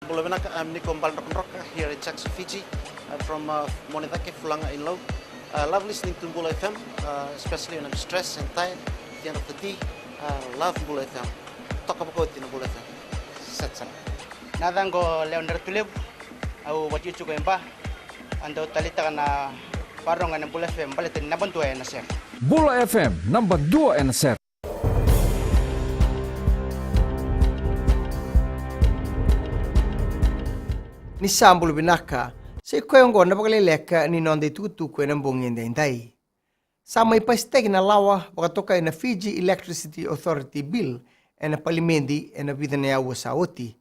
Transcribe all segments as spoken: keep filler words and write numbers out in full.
Bula vinaka, I'm Niko Baledrokadroka here in Jackson, Fiji. I'm from uh, Monedake, Fulaga in Lau. Uh, love listening to Bula F M, uh, especially when I'm stressed and tired at the end of the day. Uh, love Bula F M. Toka vakaoti na Bula F M. Set sana. Na yacaqu o Lewa ni Ratulevu, au vakaitikotiko e Ba. Au dau taleitaka na vakarorogo ena Bula F M baleta ni naba dua ena sere. Bula F M, naba dua ena sere. Ni sa bula vinaka, sa i koya oqo na vakaleleka ni noda itukutuku ena bogi edaidai. Sa mai pasitaki na lawa vakatokai na Fiji Electricity Authority Bill ena palimedi ena vica na aua sa oti,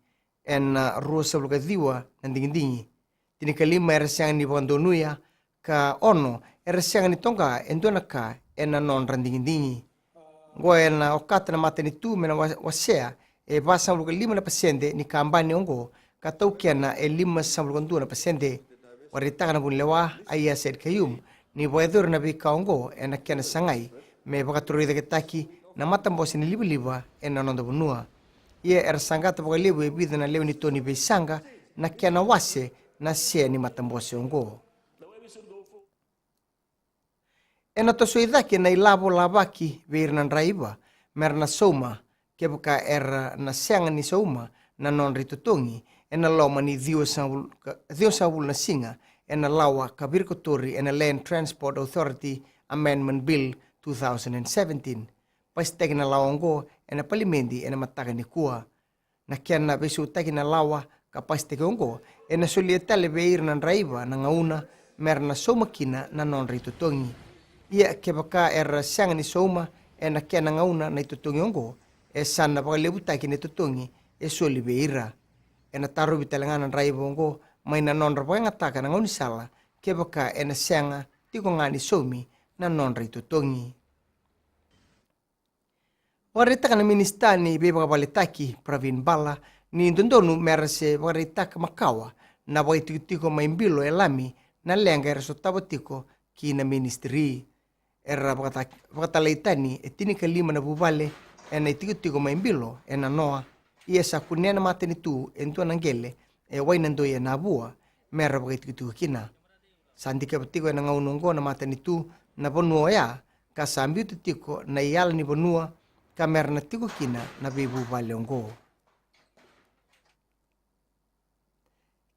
ena ruasagavulu ka ciwa na digidigi. Tinikalima era sega ni vakadonuya, ka ono era sega ni toqa e dua na ka ena nodra digidigi. Oqo ena okata na matanitu me na wa- wasea e vasagavulu ka lima na pasede ni kabani oqo, ka taukena e limasagavulu ka dua na pasede. Vakaraitaka na vunilewa Aiyaz Sayed-Khaiyum ni vakayacori na veika oqo ena kena sagai me vakatorocaketaki na matabose ni livaliva ena noda vanua. Ia era saqata vakalevu e vica na lewe ni to ni veisaqa na kena wase na sea ni matabose oqo. Ena tosoi cake na ilavo lavaki vei ira na draiva me ra na sauma kevaka era na sega ni sauma na nodra itotogi ena loma ni ciwasagavulu ka- ciwasagavulu na siga, ena lawa ka virikotori ena Land Transport Authority Amendment Bill two thousand and seventeen. Pasitaki na lawa oqo ena palimedi ena mataka nikua. Na kena veisautaki na lawa ka pasitaki oqo ena solia tale vei ira na draiva na gauna me ra na sauma kina na nodra itotogi. Ia kevaka era sega ni sauma ena kena gauna na itotogi oqo, e sa na vakalevutaki na itotogi e soli vei ira. Ena tarovi tale ga na draiva oqo mai na nodra vakayagataka na gaunisala kevaka ena sega tiko ga ni saumi na nodra itotogi. Vakaraitaka na minisita ni veivakavaletaki Pravin Bala ni dodonu me ra se vakaraitaka makawa na vakaitikotiko mai bilo e Lami na leqa era sotava tiko ki na minisitiri. Era vakata- vakatalai tani e tinikalima na vuvale ena itikotiko mai bilo ena noa, ia sa kunea na matanitu e dua na qele e Wainadoi e Navua me ra vakaitikotiko kina. Sa dikeva tiko ena gauna oqo na matanitu na vanua oya, ka sa biuta tiko na iyala ni vanua ka me ra na tiko kina na veivuvale oqo.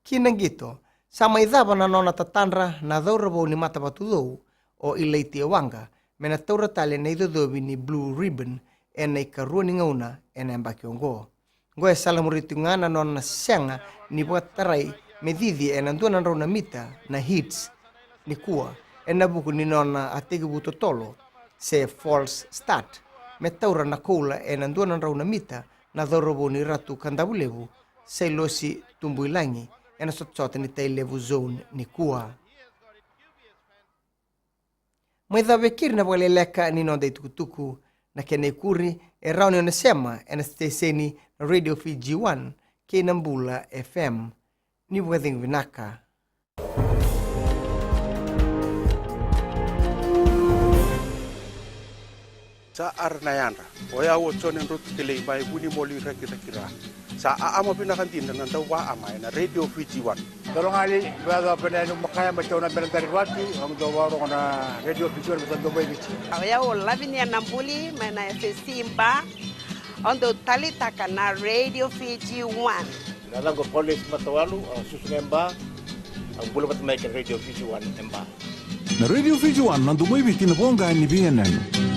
Ki na qito, sa mai cava na nona tatadra na cauravou ni matavatucou o Ilaiti e Waqa me na taura tale na icocovi ni Blue Ribbon ena ikarua ni gauna ena yabaki oqo. Oqo e salamuri tiko ga na nona sega ni vakatarai me cici ena dua na drau na mita na heats nikua, ena vuku ni nona a tekivu totolo se false start me taura na koula ena dua na drau na mita na cauravou ni Ratu Kadavulevu Sailosi Tubuilagi ena sotasota ni Tailevu zone nikua. Mai cava e keri na vakaleleka ni noda itukutuku. Na kena ikuri e rawa ni o na sema ena siteseni na Radio Fiji One kei na Bula F M. Ni vakacegu vinaka. Sa ara na yadra. O yau o Jone Drotu Kelei mai Vunimoli, Rakiraki, Ra. Sa aama vinaka dina na dauvaama ena Radio Fiji One. Dolo gali, vea dau pena enu makaya ma tau na bena dari ruati, au dau varogo na Radio Fiji One, vea dau mai Viti. O yau o Lavinia Nabuli mai na F S C Ba, au dau talitaka na Radio Fiji One. Na yacaqu o Paulus Matawalu, au susu ga e Ba, au bula vata mai kei na Radio Fiji One e Ba. Na Radio Fiji One, na domo i Viti, na voqa ni veiyanuyanu.